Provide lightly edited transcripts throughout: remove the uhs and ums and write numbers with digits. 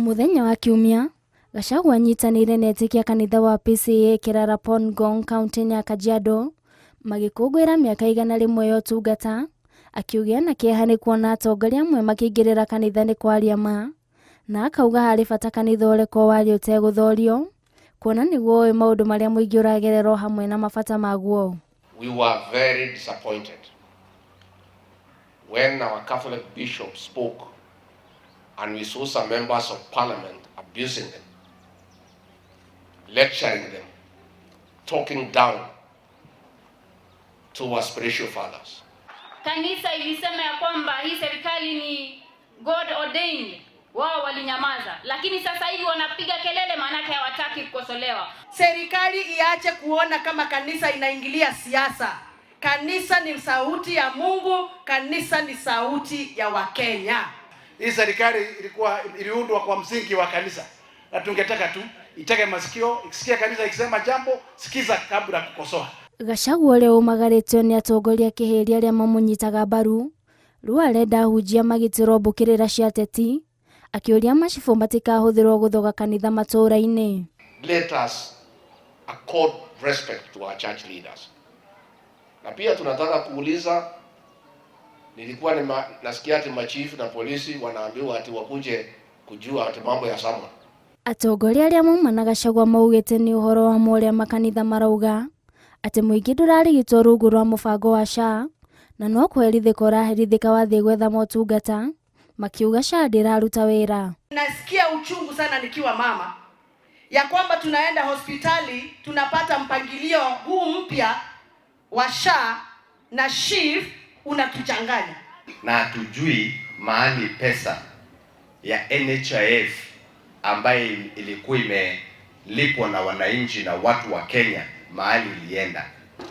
Mũthenya wa Kiumia, Gachagua anyitanĩire na etĩkia kanitha wa PCEA Kerarapon Ngong kauntĩ-inĩ ya Kajiado magĩkũngũĩra mĩaka 100 ya ũtungata, akiuga ena kĩeha nĩ kuona atongoria amwe makĩingĩrĩra kanitha nĩ kwaria ma, na akauga harĩ bata kanitha ũrekwo warie ũtegũthorio, kuona nĩguo ũĩ maũndũ marĩa mũingĩ ũragerera o hamwe na mabata maguo. We were very disappointed when our Catholic bishop spoke and we saw some members of parliament abusing them, lecturing them, talking down to our spiritual fathers. Kanisa ilisema ya kwamba hii serikali ni God ordained, wao walinyamaza, lakini sasa hivi wanapiga kelele, maanake hawataki kukosolewa. Serikali iache kuona kama kanisa inaingilia siasa. Kanisa ni sauti ya Mungu, kanisa ni sauti ya Wakenya. Hii serikali ilikuwa iliundwa kwa msingi wa kanisa, na tungetaka tu itege masikio, ikisikia kanisa ikisema jambo, sikiza kabla kukosoa. Gachagua ũrĩa ũmagarĩtio nĩ atongoria kĩhĩri arĩa mamũnyitaga mbaru rĩu arenda ahunjia magitĩrwo mbũkĩrĩra cia ateti, akĩũria macibũ matikahũthĩrwo gũthoga kanitha matũũra-inĩ. Let us accord respect to our church leaders. Na pia tunataka kuuliza, nilikuwa nasikia ati machifu na polisi wanaambiwa ati wakuje kujua ati mambo ya sermon. Atongoria arĩa mauma na Gachagua maugĩte nĩ ũhoro wa ma ũrĩa makanitha marauga atĩ mũingĩ ndũrarigitwo rungu rwa mũbango wa SHA na no kũherithĩka ũraherithĩka wathiĩ gwetha motungata, makiuga SHA ndĩraruta wĩra. Nasikia uchungu sana nikiwa mama ya kwamba tunaenda hospitali tunapata mpangilio huu mpya wa SHA na SHIF unatuchanganya. Na hatujui mahali pesa ya NHIF ambaye ilikuwa imelipwa na wananchi na watu wa Kenya mahali ilienda.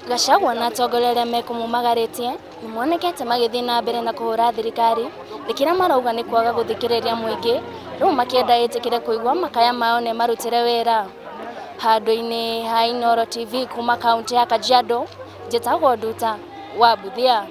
Gachagua na atongoria arĩa mekũmumagarĩtie nĩmonekete magĩthiĩ na mbere na kũhũra thirikari thikĩra marauga nĩ kwaga gũthikĩrĩria mũingĩ, rĩu makĩenda ĩtĩkĩre kũigua makaya mao na ĩmarutĩre wĩra. Handũ-inĩ ha Inooro TV kuma kaunti ya Kajiado, njĩtagwo Nduta wa Mbuthia.